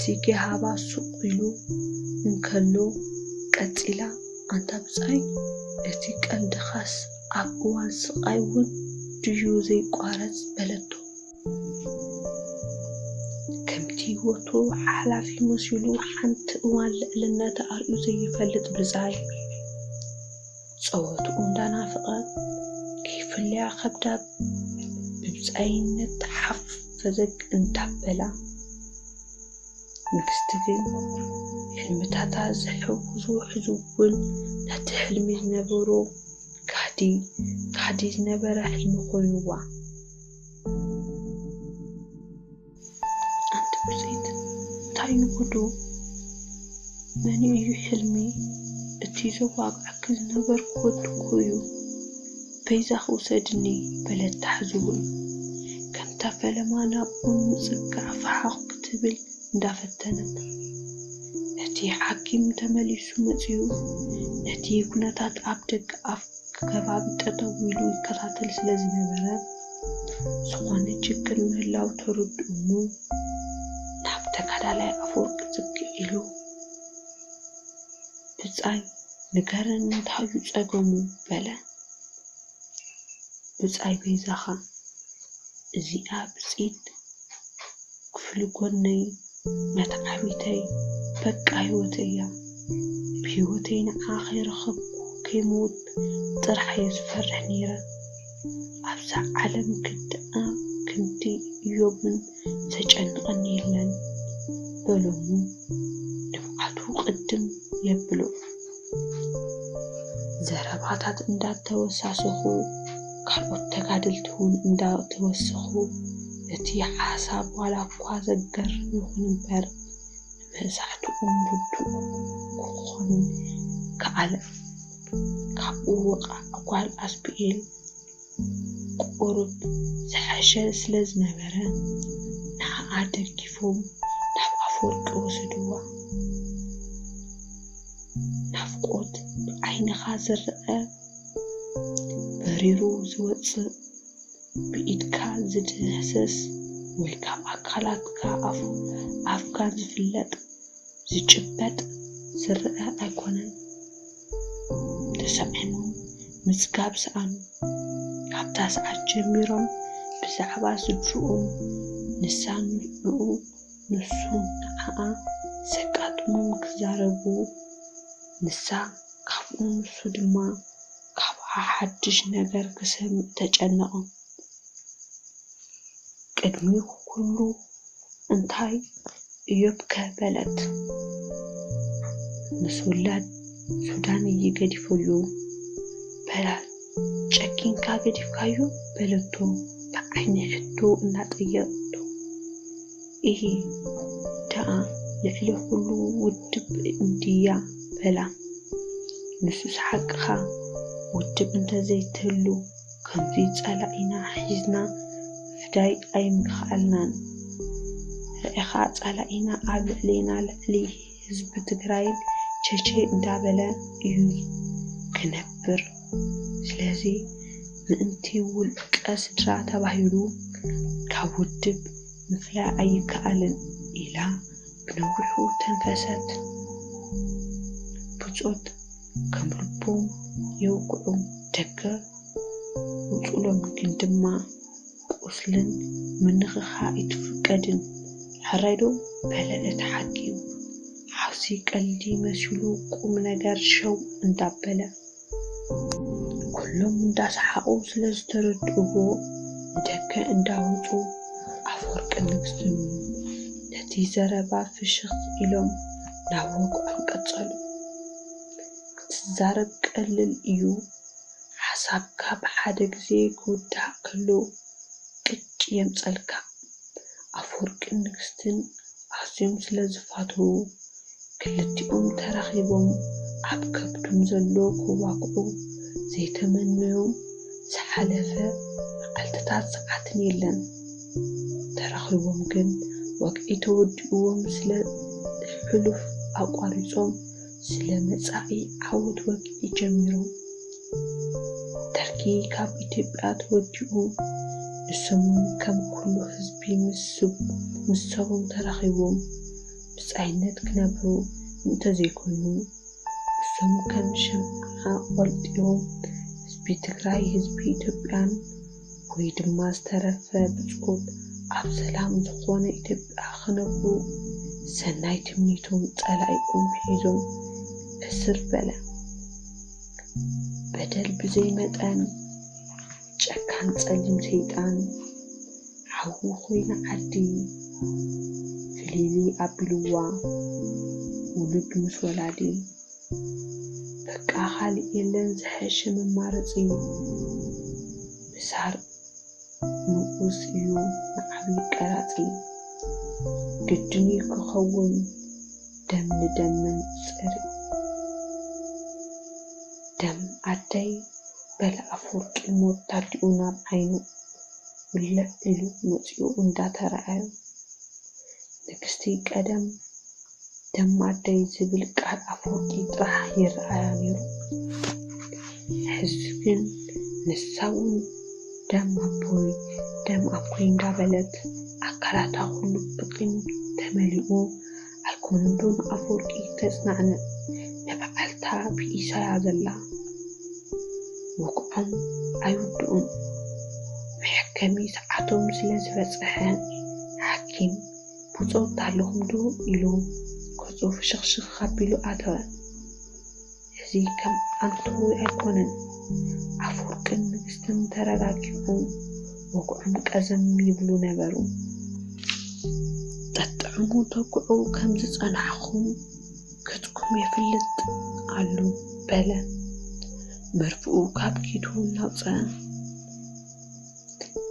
እቲ ጌሃባ ሱቕ ኢሉ እንከሎ፣ ቀጺላ፣ ኣንታ ብጻይ፣ እቲ ቀንድኻስ ኣብ እዋን ስቓይ እውን ድዩ ዘይቋረጽ? በለቶ። ከምቲ ወትሩ ሓላፊ መሲሉ ሓንቲ እዋን ልዕልነት ኣርእዩ ዘይፈልጥ ብጻይ፣ ጸወትኡ እንዳናፈቐ፣ ከይፍለያ ከብዳ ብብጻይነት ሓፍ ፈዘግ እንዳበላ፣ ንግስቲ ግን ሕልምታታ ዝሕውዙ ሕዙውን ነቲ ሕልሚ ዝነበሮ ጋህዲ፣ ጋህዲ ዝነበረ ሕልሚ ኮይንዋ። ኣንቲ ብጽይት፣ እንታይ እዩ ጉዱ? መን እዩ ሕልሚ? እቲ ዘዋግዐኪ ዝነበርኩ ወዲ እኮ እዩ። በይዛኺ ውሰድኒ፣ በለት ተሕዝውን። ከምታ ፈለማ ናብኡ ንምጽጋዕ ፈሓቕ ክትብል እንዳፈተነት፣ እቲ ሓኪም ተመሊሱ መጺኡ፣ ነቲ ኩነታት ኣብ ደገ ኣፍ ከባቢ ጠጠው ኢሉ ይከታተል ስለ ዝነበረ፣ ዝኾነ ችግር ምህላው ተረድኡ እሞ፣ ናብ ተጋዳላይ ኣፈወርቂ ጽግዕ ኢሉ፣ "ብጻይ፣ ንገረኒ፣ እንታይ እዩ ጸገሙ?" በለ። "ብጻይ በይዛኻ፣ እዚኣ ብጽይት ክፍሊ ጎነይ፣ መትዓቢተይ፣ በቃ ህይወተይ እያ። ብህይወተይ ንዓ ከይረኸብኩ ከይመውት ጥራሕ እየ ዝፈርሕ ነይረ። ኣብዛ ዓለም ክድኣ ክንዲ እዮብን ዘጨንቐኒ የለን" በሎሙ። ንብዓቱ ቅድም የብሎ። ዘረባታት እንዳተወሳሰኹ፣ ካልኦት ተጋደልቲ እውን እንዳተወሰኹ፣ እቲ ሓሳብ ዋላ እኳ ዘገርም ይኹን እምበር፣ ንመሳሕትኦም ርዱእ ክኾን ከኣለ። ካብኡ ወቓዕ ጓል ኣስፒኤል ቁሩብ ዝሐሸ ስለ ዝነበረ፣ ንዓኣ ደጊፎም ናብ ኣፈወርቂ ወሰድዋ። ናፍቆት ብዓይንኻ ዝረኣ፣ በሪሩ ዝወጽእ፣ ብኢድካ ዝድህሰስ ወይ ካብ ኣካላትካ ኣፍ-፣ ኣፍካ ዝፍለጥ፣ ዝጭበጥ፣ ዝረኣ ኣይኮነን። ተሰዒሞም ምጽጋብ ሰኣኑ። ካብታ ሰዓት ጀሚሮም ብዛዕባ ስድርኦም፣ ንሳ ንዕኡ፣ ንሱ ንዓኣ ዘጋጥሞም ክዛረቡ፣ ንሳ ካብኡ፣ ንሱ ድማ ካብኣ ሓድሽ ነገር ክሰምዕ ተጨነቐ። ቅድሚ ኩሉ እንታይ እዮብከ በለት። ምስ ውላድ ሱዳን እየ ገዲፈዮ በላ። ጨኪንካ ገዲፍካዮ በለቶ ብዓይኒ ሕቶ እናጠየቐቶ። ኢሂ ደኣ ልዕሊ ኩሉ ውድብ እንድያ በላ። ንሱስ ሓቅኻ ውድብ እንተዘይትህሉ ከምዚ ጸላኢና ሒዝና ምፍዳይ ኣይምኸኣልናን። ርኢኻ ጸላኢና ኣብ ልዕሌና ልዕሊ ህዝቢ ትግራይን ቸቼ እንዳበለ እዩ ክነብር። ስለዚ ምእንቲ ውልቀ ስድራ ተባሂሉ ካብ ውድብ ምፍላይ ኣይከኣልን ኢላ ብነዊሑ ተንፈሰት። ብጾት ከም ልቦም የውግዑ ደገ ውጹሎም ግን ድማ ቁስልን ምንኽኻ ኣይትፍቀድን። ሕራይ ዶ በለ እቲ ሓኪም። ሓውሲ ቀልዲ መሲሉ ቁም ነገር ሸው እንዳበለ። ኩሎም እንዳሰሓቑ ስለ ዝተረድእዎ ንደገ እንዳወጹ ኣፈወርቅን ንግስትን ነቲ ዘረባ ፍሽኽ ኢሎም ናብ ወግዖም ቀጸሉ። ክትዛረብ ቀልል እዩ፣ ሓሳብካ ብሓደ ግዜ ክውዳእ ከሎ ቅጭ የምጸልካ። ኣፈወርቅን ንግስትን ኣዝዮም ስለ ዝፋተዉ፣ ክልቲኦም ተራኺቦም ኣብ ከብዶም ዘሎ ክዋግዑ ዘይተመነዮም ዝሓለፈ መዓልትታት ሰዓትን የለን። ተራኺቦም ግን ወግዒ ተወዲእዎም ስለ ሕሉፍ ኣቋሪጾም ስለ መጻኢ ዓወት ወግዒ ጀሚሮም። ደርጊ ካብ ኢትዮጵያ ተወዲኡ ንሶም እውን ከም ኩሉ ህዝቢ ምስ ስብ-፣ ምስ ሰቦም ተራኺቦም ብጻይነት ክነብሩ እንተዘይኮይኑ፣ እሶም ከም ሸምዓ ቆልጢሮም ህዝቢ ትግራይ፣ ህዝቢ ኢትዮጵያን ወይ ድማ ዝተረፈ ብጾት ኣብ ሰላም ዝኾነ ኢትዮጵያ ክነብሩ ሰናይ ትምኒቶም ጸላኢኦም ሒዞም እስር በለ። በደል ብዘይ መጠን ጨካን ጸሊም ሰይጣን ሓዊ ኮይና ዓዲ ፍልይልይ ኣቢልዋ ውሉድ ምስ ወላዲ። በቃ ካልእ የለን ዝሐሸ መማረፂ። ምሳር ንኡስ እዩ ንዓብዪ ቀራፂ። ግድን እዩ ክኸውን ደም ንደም መንፅሪ። ደም ኣደይ በለ ኣፈወርቂ ሞት ታዲኡ ናብ ዓይኑ ውልዕ ኢሉ መፂኡ እንዳተረኣዮ። ንግስቲ ቀደም ደም ኣደይ ዝብል ቃል ኣፈወርቂ ጥራሕ ይረኣያ ነይሩ። ሕዚ ግን ንሳ እውን ደም ኣቦይ ደም ኣቦይ እንዳበለት ኣካላታ ኩሉ ብቂም ተመሊኡ ኣይኮነን ዶ ንኣፈወርቂ ተፅናዕንዕ ንበዓልታ ብኢሳያ ዘላ። ወግዖም ኣይውድኡን። መሐከሚ ሰዓቶም ስለ ዝበፅሐ ሓኪም ብጾት ኣለኹም ዶ ኢሉ ገጹ ፍሽኽሽኽ ኣቢሉ ኣተወ። እዚ ከም ኣንቱዊ ኣይኮነን። ኣፈወርቅን ንግስትን ተረጋጊዖም ወግዖም ቀዘም ይብሉ ነበሩ። ጠጥዕሙ ተኩዑ ከም ዝጸናሕኹም ገጽኩም የፍልጥ ኣሉ በለ። መርፍኡ ካብ ኪዱ እናውፀ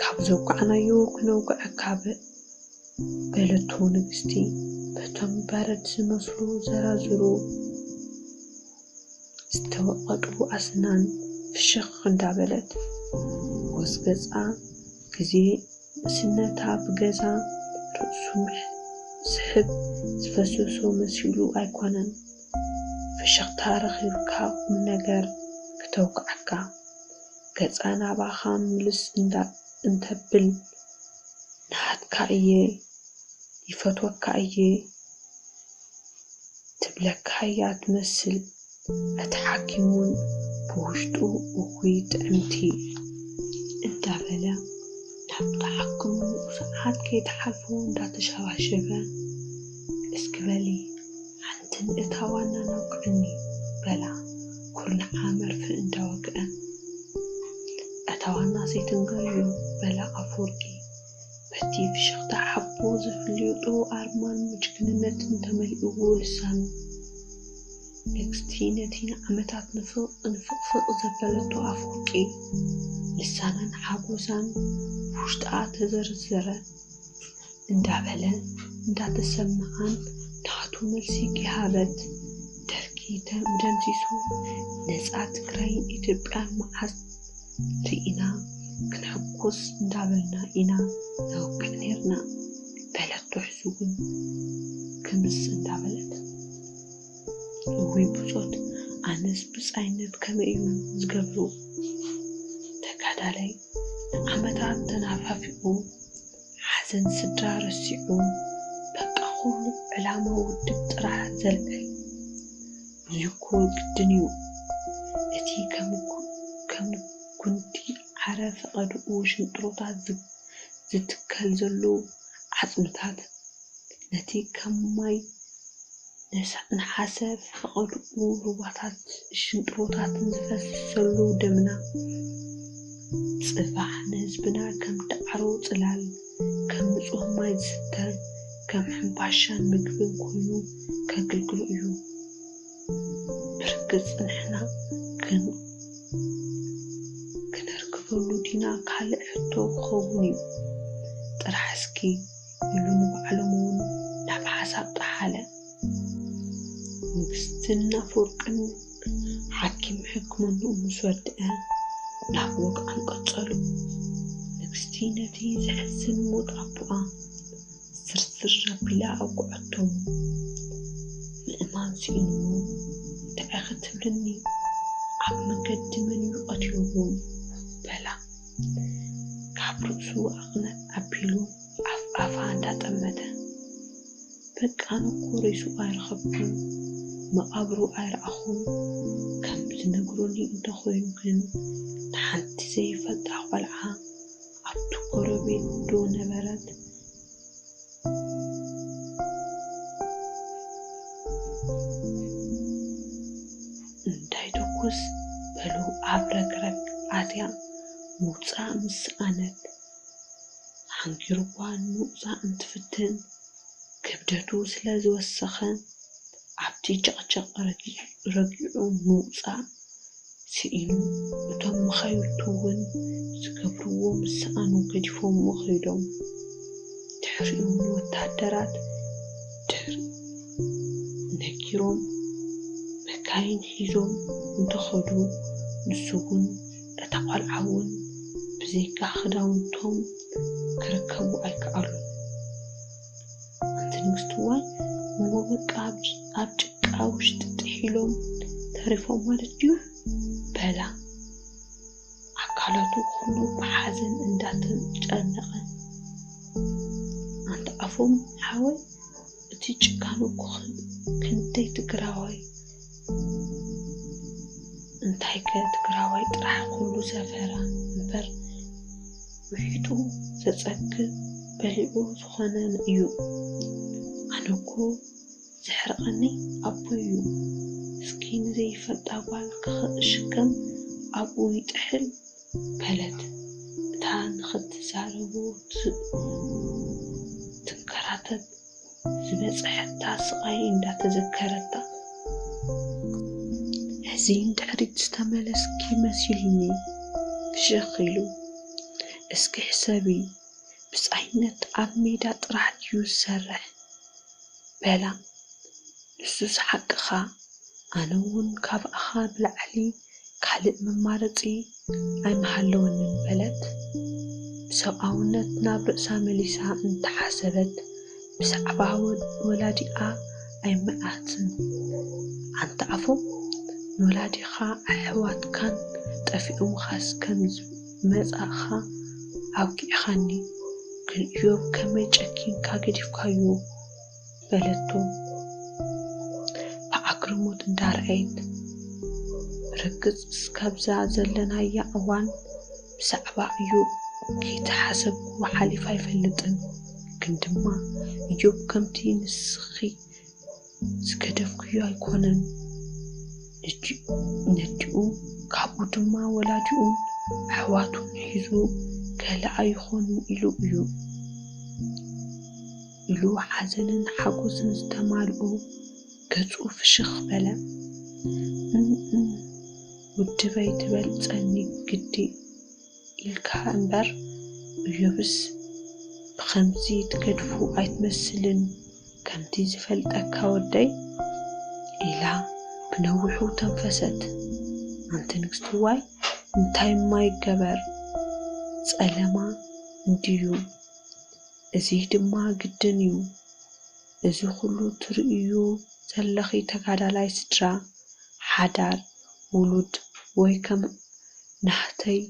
ካብ ዘውቃዕናዮ ክነውግዐካ በ- በለቶ ንግስቲ በቶም በረድ ዝመስሉ ዘራዝሩ ዝተወቐጡ ኣስናን ፍሽኽ እንዳበለት ወዝ ገፃ ግዜ ንእስነታ ብገዛ ርእሱ ስሕብ ዝፈሰሶ መሲሉ ኣይኮነን። ፍሽኽታ ረኺብካ ቁም ነገር ክተውግዓካ ገፃ ናባኻ ምልስ እንዳ እንተብል ናሃትካ እየ ይፈትወካ እየ ትብለካ እያ ትመስል። እቲ ሓኪም እውን ብውሽጡ እኹይ ጥዕምቲ እንዳበለ ናብ ተሓክሙ ሰዓት ከይተሓልፎ እንዳተሸባሸበ እስኪ በሊ ሓንቲ ንእታ ዋና ናውቅዕኒ በላ ኩርንዓ መርፍእ እንዳወግአ። እታ ዋና ዘይትንገርዮ በላ ኣፈወርቂ በቲ ፍሽኽታ ሓቦ ዝፍልዮጦ ኣርማን ምጅግንነትን ተመሊእዎ ልሳኑ። ንግስቲ ነቲ ንዓመታት ንፍቕ ንፍቕፍቕ ዘበለቶ ኣፈወርቂ ልሳናን ሓጎሳን ብውሽጣ ተዘርዘረ እንዳበለ እንዳተሰምዓን ናቱ መልሲ ኪሃበት ደርጊ ተደምሲሱ ነፃ ትግራይን ኢትዮጵያን መዓስ ርኢና ክንሕጎስ እንዳበልና ኢና ነውግዕ ነይርና በለቶ። ሕዚ እውን ክምስ እንዳበለት እውይ ብፆት ኣነስ ብፃይነት ከመይ እዩ ዝገብሩ ተጋዳላይ ንዓመታት ተናፋፊቑ ሓዘን ስድራ ረሲዑ በቃ ኩሉ ዕላማ ውድብ ጥራሕ ዘልዕል እዚኮ ግድን እዩ። እቲ ከም ጉ- ከም ጉንዲ ዓረ ፈቐድኡ ሽንጥሮታት ዝ- ዝትከል ዘሎ ዓፅምታት ነቲ ከም ማይ ነሳ- ነሓሰ ፈቐድኡ ሩባታት ሽንጥሮታትን ዝፈስሰሉ ደምና ፅባሕ ንህዝብና ከም ዳዕሮ ፅላል ከም ንፁህ ማይ ዝስተ ከም ሕምባሻን ምግብን ኮይኑ ከግልግሎ እዩ። ብርግፅ ንሕና ግን ክነርክበሉ ዲና ካልእ ሕቶ ክኸውን እዩ ጥራሕ እስኪ ኢሉ ንባዕሎም እውን ናብ ሓሳብ ጠሓለ። ንግስትን ኣፈወርቅን ሓኪም ሕክምንኡ ምስ ወድአ ናብ ወግዓም ቀጸሉ። ንግስቲ ነቲ ዘሕዝን ሞት ኣቦኣ ስርስር ኣቢላ ኣውግዐቶም። ምእማን ስኢንዎ እንታይ ክትብልኒ ኣብ መንገዲ መን እዩ ቀቲልዎም በላ ካብ ርእሱ ኣቕንዕ ኣቢሉ ኣፍ ኣፋ እንዳጠመተ በቃ ኣነ እኮ ሬስኡ ኣይረኸብኩን፣ መቓብሩ ኣይረኣኹን። ከም ዝነግሩኒ እንተኾይኑ ግን፣ ንሓንቲ ዘይፈልጣ ቖልዓ ኣብቲ ጎረቤት ዶ ነበረት? እንታይ ደኩስ በሉ ኣብ ረግረግ ኣትያ ምውጻእ ምስ ሰኣነት፣ ሓንጊርዋ ንምውጻእ እንትፍትን፣ ክብደቱ ስለ ዝወሰኸ፣ ኣብቲ ጨቕጨቕ ረጊ-፣ ረጊዑ ምውጻእ ስኢኑ፣ እቶም መኻይብቱ እውን ዝገብርዎ ምስ ሰኣኑ ገዲፎምዎ ከይዶም። ድሕሪኡ ንወታደራት ድሕሪ ነጊሮም፣ መካይን ሒዞም እንተኸዱ፣ ንሱ እውን እታ ቖልዓ እውን ብዘይካ ክዳውንቶም ክርከቡ ኣይከኣሉን። ኣንቲ ንግስቲ ዋይ፣ እሞ በቃ ኣብ ጭ-፣ ኣብ ጭቃ ውሽጢ ጥሒሎም ተሪፎም ማለት ድዩ? በላ ኣካላቱ ኩሉ ብሓዘን እንዳተጨነቐ። ኣንቲ ኣፎም ሓወይ፣ እቲ ጭካኑ እኮ ክን-፣ ክንደይ ትግራዋይ፣ እንታይከ ትግራዋይ ጥራሕ ኩሉ ሰፈራ እምበር፣ ውሒጡ ዘጸግብ በሊዑ ዝኾነ እዩ። ኣነ እኮ ዘሕርቐኒ ኣቦይ እዩ። እስኪ ንዘይፈልጣ ጓል ክኽእሽከም ኣብኡ ይጥሕል በለት። እታ ንኽትዛረቦ ት-፣ ትንከራተት ዝበጽሐታ ስቓይ እንዳተዘከረታ፣ ሕዚ ንድሕሪት ዝተመለስኪ መሲሉኒ ፍሽኽ ኢሉ። እስኪ ሕሰቢ፣ ብጻይነት ኣብ ሜዳ ጥራሕ ድዩ ዝሰርሕ? በላ። ንሱስ ሓቅኻ፣ ኣነ እውን ካብኣኻ ብላዕሊ ካልእ መማረጺ ኣይምሃለወንን በለት። ብሰብኣውነት ናብ ርእሳ መሊሳ እንተሓሰበት፣ ብዛዕባ ወ-፣ ወላዲኣ ኣይመኣትን። ኣንታ ኣፎም፣ ንወላዲኻ ኣሕዋትካን ጠፊኦምኻስ ከም ዝመጻእኻ ኣውጊዕኻኒ። ግን እዮብ ከመይ ጨኪንካ ገዲፍካዮ? በለቶ ብኣግርሞት እንዳረኣየት። ርግጽ እስካብዛ ዘለናያ እዋን ብዛዕባ እዮብ ከይተሓሰብኩ ሓሊፋ ኣይፈልጥን። ግን ድማ እዮብ ከምቲ ንስኺ ዝገደፍክዮ ኣይኮነን። ነዲ-፣ ነዲኡ ካብኡ ድማ ወላዲኡን ኣሕዋቱን ሒዙ ከለኣ ይኾን ኢሉ እዩ ኢሉ ሓዘንን ሓጎስን ዝተማልኦ ገጹ ፍሽኽ በለ። እም፣ እም፣ ውድበይ ትበልጸኒ ግዲ ኢልካ እምበር፣ እዮብስ ብኸምዚ ትገድፉ ኣይትመስልን፣ ከምቲ ዝፈልጠካ ወደይ፣ ኢላ ብነዊሑ ተንፈሰት። ኣንቲ ንግስቲ ዋይ፣ እንታይ እማ ይገበር፣ ጸለማ እንድዩ፣ እዚ ድማ ግድን እዩ። እዚ ኩሉ ትርእዮ ዘለኺ ተጋዳላይ ስድራ፣ ሓዳር፣ ውሉድ ወይ ከም ናህተይ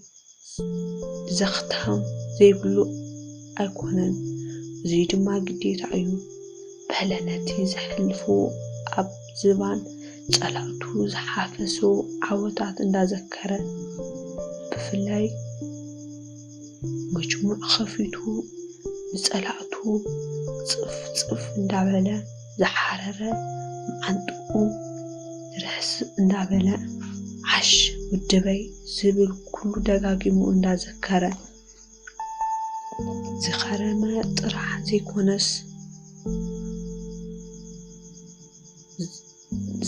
ዘኽታም ዘይብሉ ኣይኮነን። እዚ ድማ ግዴታ እዩ። በለ ነቲ ዘሕልፎ ኣብ ዝባን ጸላእቱ ዝሓፈሶ ዓወታት እንዳዘከረ። ብፍላይ መጅሙዕ ኸፊቱ ንጸላእቱ ጽፍ ጽፍ እንዳበለ ዝሓረረ መዓንጥኡ ርሕስ እንዳበለ ዓሽ ውድበይ ዝብል ኩሉ ደጋጊሙ እንዳዘከረ ዝኸረመ ጥራሕ ዘይኮነስ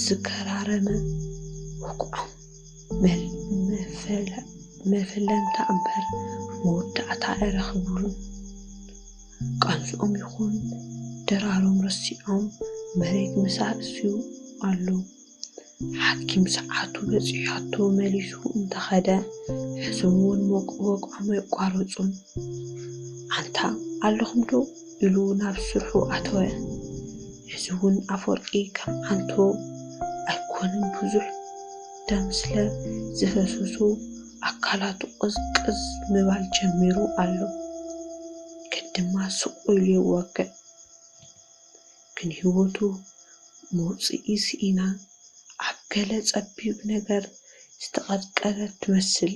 ዝከራረመ ወግዖም መፈለምታ እምበር መወዳእታ ኣይረኽብሉን። ቃንዝኦም ይኹን ድራሮም ረሲዖም መሬት ምሳእ እስዩ ኣሎ። ሓኪም ሰዓቱ በጺሓቶ መሊሱ እንተኸደ ሕሱም እውን ወግዖም ኣይቋረጹን። ኣንታ ኣለኹም ዶ ኢሉ ናብ ስርሑ ኣተወ። ሕዚ እውን ኣፈወርቂ ከም ዓንቶ ኣይኮነን ብዙሕ ደም ስለ ዝፈሰሶ ኣካላቱ ቅዝቅዝ ምባል ጀሚሩ ኣሎ። ግን ድማ ስቕ ኢሉ ይወግዕ። ግን ህይወቱ መውፅኢ ስኢና ኣብ ገለ ጸቢብ ነገር ዝተቐጥቀጠት ትመስል።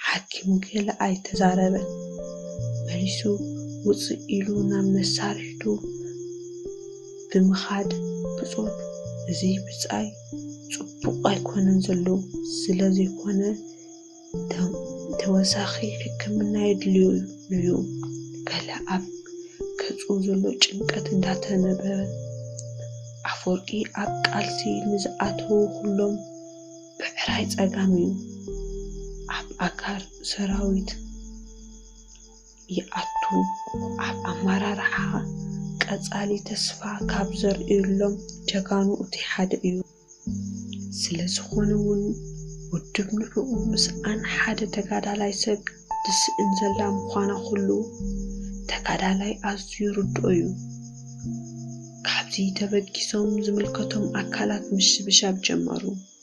ሓኪም ገለ ኣይተዛረበን። መሊሱ ውፅእ ኢሉ ናብ መሳርሕቱ ብምኻድ ብጾት፣ "እዚ ብጻይ ጽቡቕ ኣይኮነን ዘሎ፣ ስለ ዘይኮነ ተ-፣ ተወሳኺ ሕክምና የድልዮ እዩ" ገለ ኣብ ገጹ ዘሎ ጭንቀት እንዳተነበበ። ኣፈወርቂ ኣብ ቃልሲ ንዝኣተዉ ኩሎም ብዕራይ ጸጋም እዩ። ኣብ ኣጋር ሰራዊት ይኣቱ። ኣብ ኣመራርሓ ቀጻሊ ተስፋ ካብ ዘርእዩሎም ጀጋኑ እቲ ሓደ እዩ። ስለ ዝኾነ እውን ውድብ ንዕኡ ምስኣን ሓደ ተጋዳላይ ሰብ ትስእን ዘላ ምዃና ኩሉ ተጋዳላይ ኣዝዩ ርድኦ እዩ። ካብዚ ተበጊሶም ዝምልከቶም ኣካላት ምሽብሻብ ጀመሩ።